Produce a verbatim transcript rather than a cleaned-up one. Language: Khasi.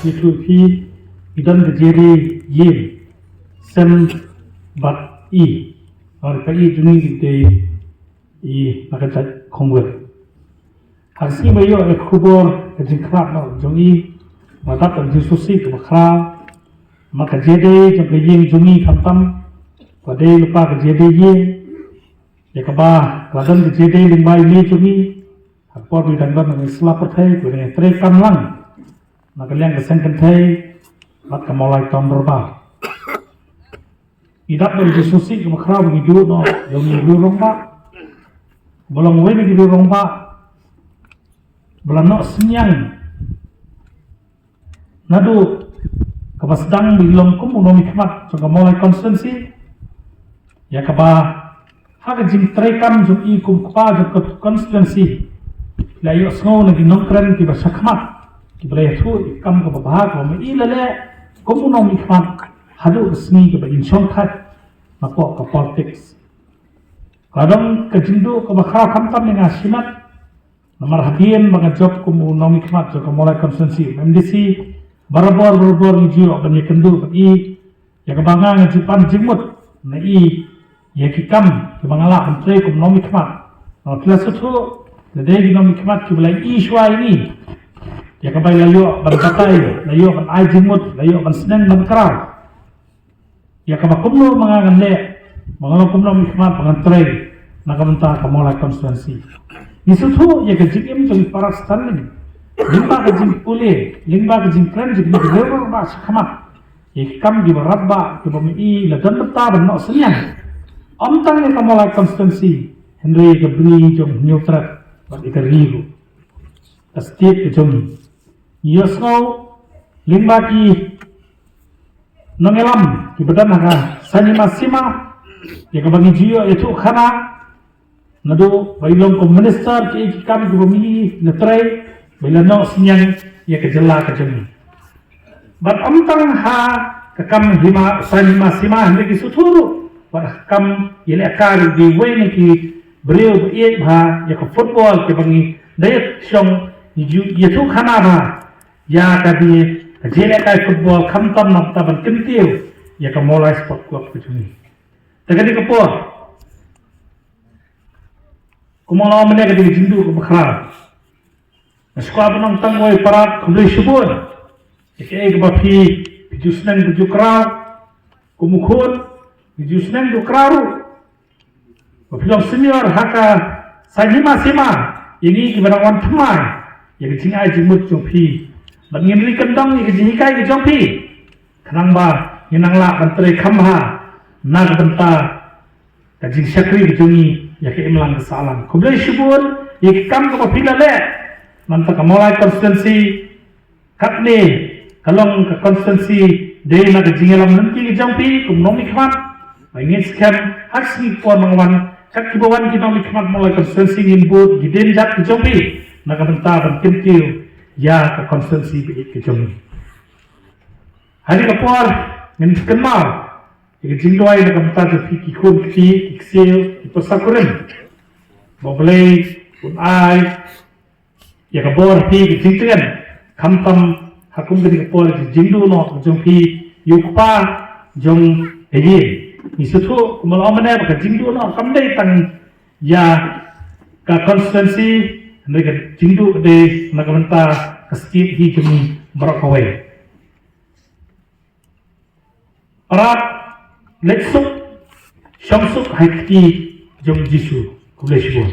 Ïa tu phi i don ka jeri ïing sem bad i. Ar ka i juni de i na ka jait khongwer. Ar si ba ïoh e khubor ka jingkhlad na jong i. Madat ka jingsusi ka bakhra ma ka jeri jong ka ïing jong i khamtam. Ka dei lupa ka jeri ïing. Ïa kaba ka don ka jeri lyngba i mei jong i. Hapor bi dang don ngi slap pyrthei ku dang trei kam lang na ka liang ka seng kynthei bad ka mawlai tom rba. I dap da ji susi ka makhraw ngi ju no jong ngi ru rong ba. Ba long wei ngi ru rong ba. Ba la no sniang. Naduh kaba sdang bi long kum u nongmihkhmat jong ka Mawlai constituency. Ïa kaba ha ka jingtrei kam jong i kum kpa jong ka constituency la ïohsngew na ki nongkren kiba shakhmat kiba la ïathuh ïa ka kam kaba bha kaba ma i la leh kum u nongmihkhmat haduh ka sngi kaba in shongthait na pok ka politics. Ka dang ka jingduh kaba khraw khamtam ïa nga shimet. Namar hadien ba nga jop kum u nongmihkhmat jong ka Mawlai constituency, M D C, barabor barabor ngi ju ïoh ban ïakynduh bad i ïa kaba nga nga ju pan jingmut na i ïa ki kam kiba nga lah ban trei kum nongmihkhmat. Namar phi la sngewthuh lada dei ki nongmihkhmat kiba la i shuwa ïa ngi ïa kaba la ïoh ban batai, la ïoh ban ai jingmut, la ïoh ban sneng ban kraw. Ïa kaba kumno ma nga ngan leh, ma nga long kumno mihkhmat ba ngan trei na ka bynta ka Mawlai constituency. Ngi sngewthuh ïa ka jingim jong i para Stanley lyngba ka jingpule, lyngba ka jingkren jong ki briew ba shakhmat. Ïa ki kam kiba radbah kiba ma i la don bynta ban noh synñiang. Ym tang ïa ka Mawlai constituency hynrei ïa ka bri jong Hynñiewtrep bad ïa ka ri ruh, ka state ka jong ngi. Ngi ïohsngew lyngba ki nongïalam kiba don ha ka saiñ hima sima ïa kaba ngi ju ïoh ïathuhkhana naduh ba i long kum minister ki, ki kam kiba ma i la trei ba i la noh synñiang ïa ka jylla ka jong ngi. Bad ym tang ha ka kam hima, saiñ hima sima hynrei ki sngewthuh ruh bad ha ka kam ïalehkai ruh dei wei na ki briew ba ïeit bha ïa ka football kiba ngi da ïa shong ngi ju ïathuhkhana bha ïa ka dei ka jingïalehkai football khamtam na bynta ban kyntiew ïa ka Mawlai Sport Club ka jong ngi. Te ka dei ka por kumno la ong mynne ka dei ka jingduh kaba khraw. Nga sngewbha ban ong tang wei parat khublei shibun. Ïa kaei kaba phi, phi ju sneng phi ju kraw kum u khun, phi ju sneng ju kraw ruh. Ba phi long senior ha ka saiñ hima sima ïa ngi kiba dang wan thymmai ïa ka jingai jingmut jong phi. Bad ngin ri kyndong ïa ka jinghikai ka jong phi khnang ba ngin nang lah ban trei kham bha na ka bynta ka jingshakri ka jong ngi ïa ka imlang ka sahlang. Khublei shibun ïa ka kam kaba phi la leh. Nangta ka Mawlai constituency katne ka long ka constituency dei na ka jingïalam lynti ka jong phi kum nongmihkhmat. Ba ngin skhem ha ka sngi por nang wan kat kiba wan ki nongmihkhmat Mawlai constituency ngin bud ki dienjat ka jong phi na ka bynta ban kyntiew ïa ka constituency ba ïeit ka jong ngi. Ha kane ka por ngin kynmaw ïa ka jingduwai na ka bynta jong phi ki khun ki kti, ki ksiew, ki pyrsa kurim. Ba U Blei un ai ïa ka bor phi ka jingtngen khamtam ha kum kane ka por ka jingduh noh jong phi ïa u kpa jong ka ïing. Ngi sngewthuh kumba la ong mynne ba ka jingduh noh kam dei tang ïa ka constituency hynrei ka jingduh ka dei na ka bynta ka state hi jong ngi baroh kawei. Parat, leit suk, shong suk ha ka kti jong u Jisu. Khublei shibun.